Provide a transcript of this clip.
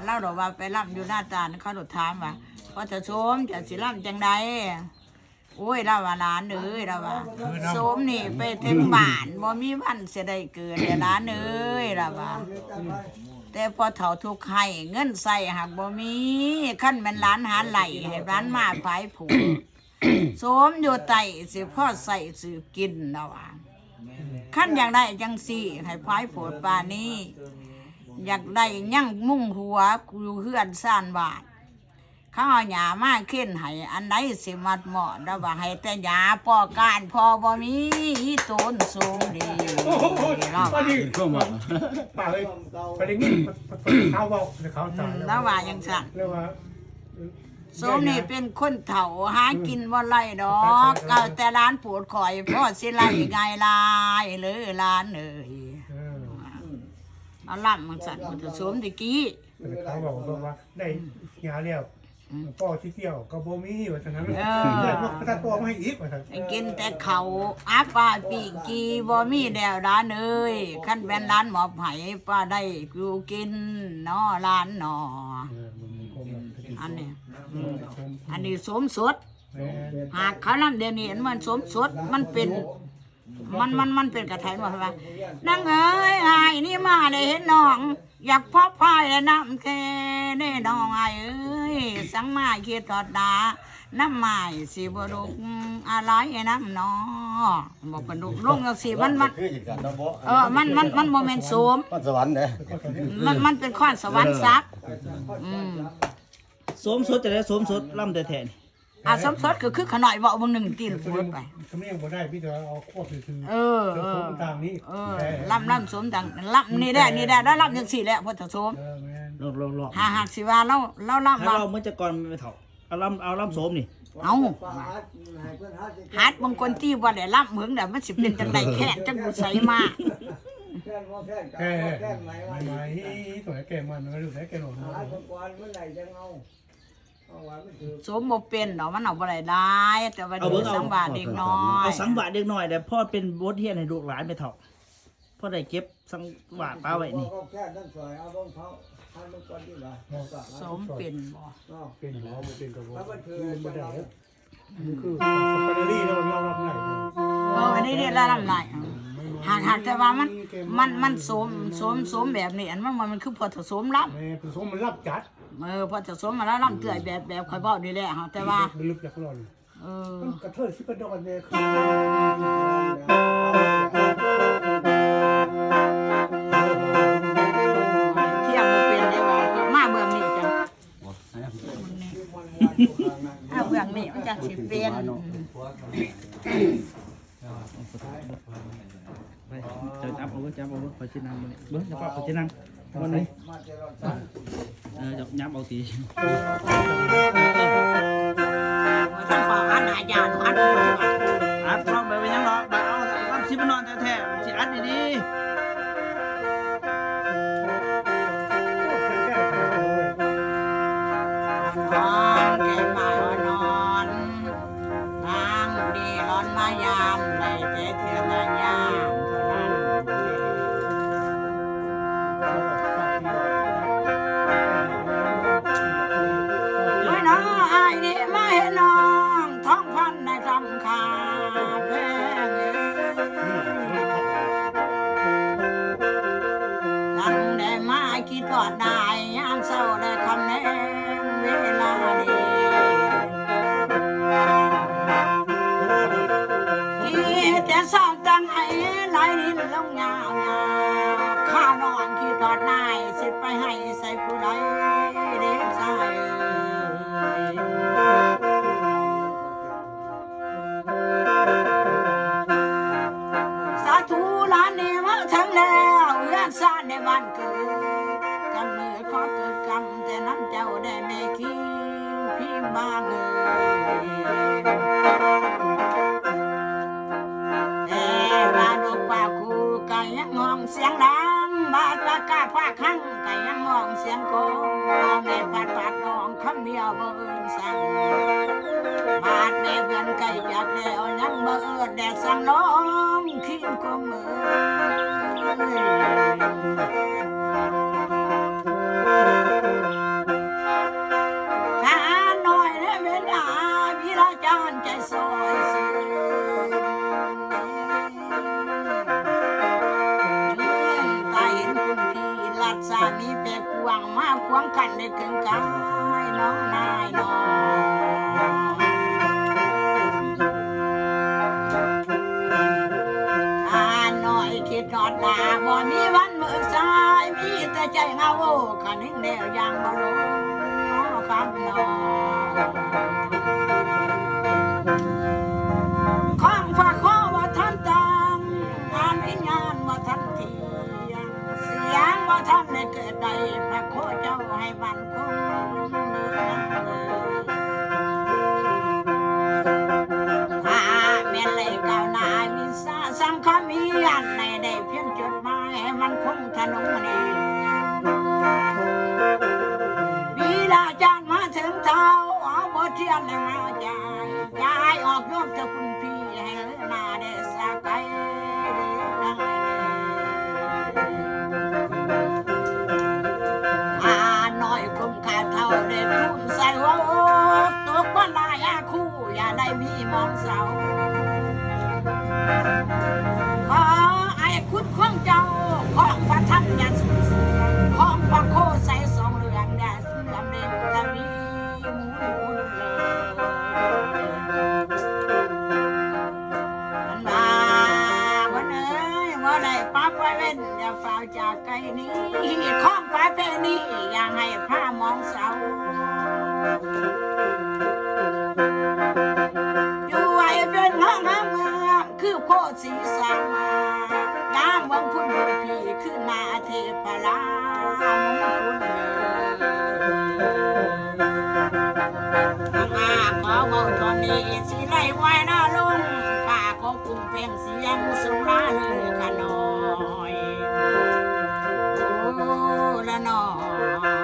ລາວດອກວ່າໄປລຳຢູ່ນາຕານ ເຂົາໂດດຖາມວ່າ ພໍ່ເຖົ້າໂສມ ເຈົ້າຊິລຳຈັ່ງໃດ? ໂອ້ຍ ລາວວ່າ ຫຼານເອີຍ ລາວວ່າ ໂສມນີ້ໄປເຖິງບ້ານ ບໍ່ມີວັນຊິໄດ້ເກີດເດ້ຫຼານເອີຍ ລາວວ່າ ແຕ່ພໍ່ເຖົ້າທຸກໄຮ້ ເງິນໃຊ້ຫາກບໍ່ມີ ຄັນແມ່ນຫຼານຫາໄລ່ ໃຫ້ຫຼານມາຜາຍຜູກ ໂສມຢູ່ໃຕ້ ຊິພໍໃຊ້ຊື້ກິນ ລາວວ່າ ຄັນຢາກໄດ້ຈັ່ງຊີ້ ໃຫ້ຜາຍຜູກປານນີ້ ຢາກໄດ້ຍັງມຸງຫົວ ຢູ່ເຮືອນຊານບ້ານ ເຂົາເອົາຫຍ້າມາເຄັນໃຫ້ ອັນໃດຊິມັດໝອດ ລາວວ່າ ໃຫ້ແຕ່ຫຍ້າປໍການ ພໍ່ບໍ່ມີ ອີໂຕນສູງດີ ໂອ້ໂຫ ລາວວ່າ ປາກເອີຍ ຂ້ອຍໄດ້ຍິນເຂົາເວົ້າ ເຂົາຕາຍແລ້ວ ລາວວ່າຈັ່ງຊັ້ນ ລາວວ່າ ໂສມນີ້ເປັນຄົນເຖົ້າ ຫາກິນບໍ່ໄດ້ດອກ ເອົາແຕ່ຫຼານໂປດຂ້ອຍ ພໍຊິໄລ່ງ່າຍຫຼາຍເລີຍຫຼານເອີຍ ເອີ ເອົາລຳຈັ່ງຊັ້ນ ໂສມແຕ່ກີ້ ເຂົາເວົ້າວ່າໄດ້ຫຍ້າແລ້ວ ພໍຊິກ່ຽວກໍບໍ່ມີວ່າຊັ້ນນະ ເອີ ໄດ້ມາຕັດຕໍ່ມາໃຫ້ອີກວ່າຊັ້ນ ກິນແຕ່ເຂົ້າ ອາປາປີ້ງກີ່ ບໍ່ມີແລ້ວຫຼານເອີຍ ຄັນແມ່ນຫຼານມອບໃຫ້ ປາໄດ້ຢູ່ກິນເນາະຫຼານເນາະ ເອີ ອັນນີ້ ອັນນີ້ສົມສົດ ແມ່ນ ຫາກເຂົາລຳດຽວນີ້ ອັນມັນສົມສົດ ມັນເປັນ ມັນ ມັນ ມັນເປັນກະໄທວ່າ ນາງເອີຍ ອ້າຍນີ້ມາໄດ້ເຫັນນ້ອງ ຢາກພາພາຍແລະນຳແທ້ເດ້ນ້ອງອ້າຍເອີຍ ສັງມາຄິດຮອດດາ ນຳອ້າຍຊິບໍ່ລຸກອາໄລນຳນ້ອງ ບໍ່ເພິ່ນລຸກລົງຈັ່ງຊີ້ ມັນ ມັນ ເອີ ມັນ ມັນ ມັນບໍ່ແມ່ນໂສມ ຄອນສະຫວັນເດ້ ມັນ ມັນເປັນຄອນສະຫວັນສັກ ເອີ ອືມ ໂສມສົດຈັ່ງໃດ ໂສມສົດລຳແທ້ໆນີ້ ອ່າ ສົມສົດກໍຄືຂະນ້ອຍເວົ້າເບິ່ງໜຶ່ງຕີນ ເອີ ເປີດໄປ ສຳນຽງບໍ່ໄດ້ ມີແຕ່ວ່າເອົາຄວບຊື່ໆ ເອີ ເອີ ເຈົ້າຂອງຕ່າງນີ້ ເອີ ແທ້ ລຳ ລຳສົມດັ່ງ ລຳນີ້ແຫຼະ ນີ້ແຫຼະ ລະລຳຈັ່ງຊີ້ແຫຼະ ພໍ່ເຖົ້າໂສມ ເອີ ແມ່ນ ລອງໆໆ ຫາ ຫາກຊິວ່າລາວ ລາວລຳ ໃຫ້ວ່າ ເວົ້າເໝິດຈັກກ່ອນແມ່ເຖົ້າ ເອົາລຳ ເອົາລຳໂສມນີ້ ເອົາ ຫັດເບິ່ງກ່ອນຕິ ບໍ່ໄດ້ລຳເຫິງແລ້ວ ມັນຊິເປັນຈັ່ງໃດ ແຄ້ນຈັກຢູ່ໃສມາ ແກ້ບໍ່ແກ້ ແກ້ ແກ້ໄໝ ໄໝ ໄໝ ຕົວແກ້ມັນ ໄໝ ແກ້ໜອນ ສມບໍ່ເປັນດອກ ມັນເອົາບໍ່ໄດ້ຫຼາຍ ແຕ່ວ່າ ເອົາເບິ່ງ ເອົາ ສັງວາດເດັກນ້ອຍ ເອົາສັງວາດເດັກນ້ອຍແຫຼະ ພໍເປັນບົດຮຽນໃຫ້ລູກຫຼານແມ່ເຖົ້າ ພໍໄດ້ເກັບສັງວາດປາໄວ້ນີ້ ສົມເປັນບໍ່? ເປັນບໍ່? ບໍ່ເປັນກໍບໍ່ ມັນບໍ່ໄດ້ ຄືສະປາເດຣີເນາະ ລາວລຳໄດ້ ເອີ ອັນນີ້ເດ ລາວລຳໄດ້ ຫາກ ຫາກແຕ່ວ່າມັນ ມັນ ມັນສົມ ສົມ ສົມແບບນີ້ ອັນມັນ ມັນ ມັນຄືພໍ່ເຖົ້າໂສມລຳ ແມ່ນ ເປັນສົມມັນລຳຈັດ ເອີ ພໍ່ເຖົ້າໂສມລາວລຳເທື່ອຍແບບ ແບບຂ້ອຍເວົ້ານີ້ແຫຼະ ເຮົາແຕ່ວ່າ ເປັນລຶກຈັກລ້ອນ ເອີ ມັນກະເທີຍຊິໄປດອນແດ່ ທຽງບໍ່ເປັນເດ້ວ່າ ມາເບື້ອງນີ້ຈັ່ງ ມາເບື້ອງນີ້ມັນຈັ່ງຊິເປັນ ໄປ ເຈົ້າຈັບເອົາເບິ່ງ ຈັບເອົາເບິ່ງ ຂ້ອຍຊິນັ່ງມື້ນີ້ ເບິ່ງ ເຈົ້າພາບ ຂ້ອຍຊິນັ່ງ ວັນນີ້ ເອີ ເຈົ້າຫຍັບເອົາຕິ ເອີ ເຈົ້າພາບ ອັດໜ້າຈານ ອັດ ອັດລອງໄປ ເປັນຫຍັງດອກ ບາດເອົາ ມັນຊິມານອນແທ້ໆ ຊິອັດດີໆ ນອນແກ່ມານອນ ນາງດີລອນມາຍາມ ໄດ້ແຕ່ເທື່ອລະຍາມເທົ່ານັ້ນ ໂອ້ຍ ນ້ອງອ້າຍນີ້ມາເຫັນນ້ອງ ທອງພັນໃນຄຳຄ່າແພງ ທັງໄດ້ມາ ຄິດຮອດນາຍ ຍາມເຊົ້າໄດ້ຄຳແນງເວລານີ້ ທີ່ແຕ່ເຊົ້າຕັ້ງໃຫ້ໄຫຼລິນລົງຍາວໆ ຂ້ານ້ອງຄິດຮອດນາຍ ຊິໄປໃຫ້ໃສ່ຜູ້ໃດເດຊາຍເອີຍ ສາທຸຫຼານນີ້ມາເຖິງແລ້ວ ເຮືອນຊານໃນບ້ານເກີດ ກຳເນີດຂໍເກີດກຳແຕ່ນຳເຈົ້າແດ່ແມ່ຄີງພິມບາງເອີຍ ແຕ່ວ່າລູກປ້າຄູກໍຍັງຮ້ອງສຽງດັງ ບາດປາກກາພາກຄັງ ກະຍັງຮ້ອງສຽງໂກງ ແມ່ປາດປາກນ້ອງຄຳດຽວບໍ່ເອີ້ນສັງ ບາດແມ່ເພື່ອນໄກຈາກແລ້ວ ຍັງບໍ່ເອີ້ນແດ່ສັງນ້ອງຄີງກົງເອີຍ ຄວາມຂັນໄດ້ເຄິ່ງກາຍນ້ອງນາຍນ້ອງ ອານ້ອຍຄິດຮອດໜ້າ ບໍ່ມີວັນເມີສາຍ ມີແຕ່ໃຈເຫງົາ ຄັນເຫັນແລ້ວຢ່າງບໍ່ລົງຄຳນ້ອງ ຂອງພະຂໍບໍ່ທັນຕັ້ງ ອານວິນຍານບໍ່ທັນທີ່ ສຽງບໍ່ທັນໄດ້ເກີດໄດ້ ພະໂຄເຈົ້າໃຫ້ໝັ້ນຄົງເດີນາງເອີຍ ຖ້າແມ່ນໄດ້ກ້າວໜ້າວິຊາສັງຄະມີ ອັນໃດໄດ້ພຽງຈົດໝາຍໃຫ້ໝັ້ນຄົງທະນົງມະນີ ປີລາຈານມາເຖິງເທົ່າ ເອົາບົດຮຽນໃຫ້ມາຈ່າຍ ຍ້າຍອອກໂຍມເຈົ້າຄຸນພີ່ ໃຫ້ເລີນາແດ່ສາໄກ ອານ້ອຍຄົມຂ້າເຖົ້າໄດ້ທູນໃສ່ຫົວ ຕົກບັນດາຍາຄູ ຢ່າໄດ້ມີໝອງເສົ້າ ຂໍໃຫ້ຄຸນຂອງເຈົ້າ ຂອງພະທຳຢ່າສູນເສຍ ຂອງພະໂຄໃສສອງເຫຼືອມ ຢ່າເສື່ອມເລັງທະວີ ອັນວ່າ ເພິ່ນເອີຍ ບໍ່ໄດ້ປະໄປເວັ້ນ ຢ່າຟ້າວຈາກໄກໜີ ຂອງປະເພນີ ຢ່າໃຫ້ພາໝອງເສົ້າ ຢູ່ໃຫ້ເປັນເມືອງງາມ ຄືໂພສີສາມາ ງາມເມືອງພຸ້ນເມືອງພີ ຄືໜ້າເທພະລາມຸງຄຸນເອີຍ ອາ ຂໍເວົ້າເທົ່ານີ້ ຊິໄລ່ໄວ້ໜ້າລົງ ຂ້າຂໍກຸ້ມແພງສຽງສົງລາເລີຂະນ້ອຍ ໂອ້ ລະນ້ອຍ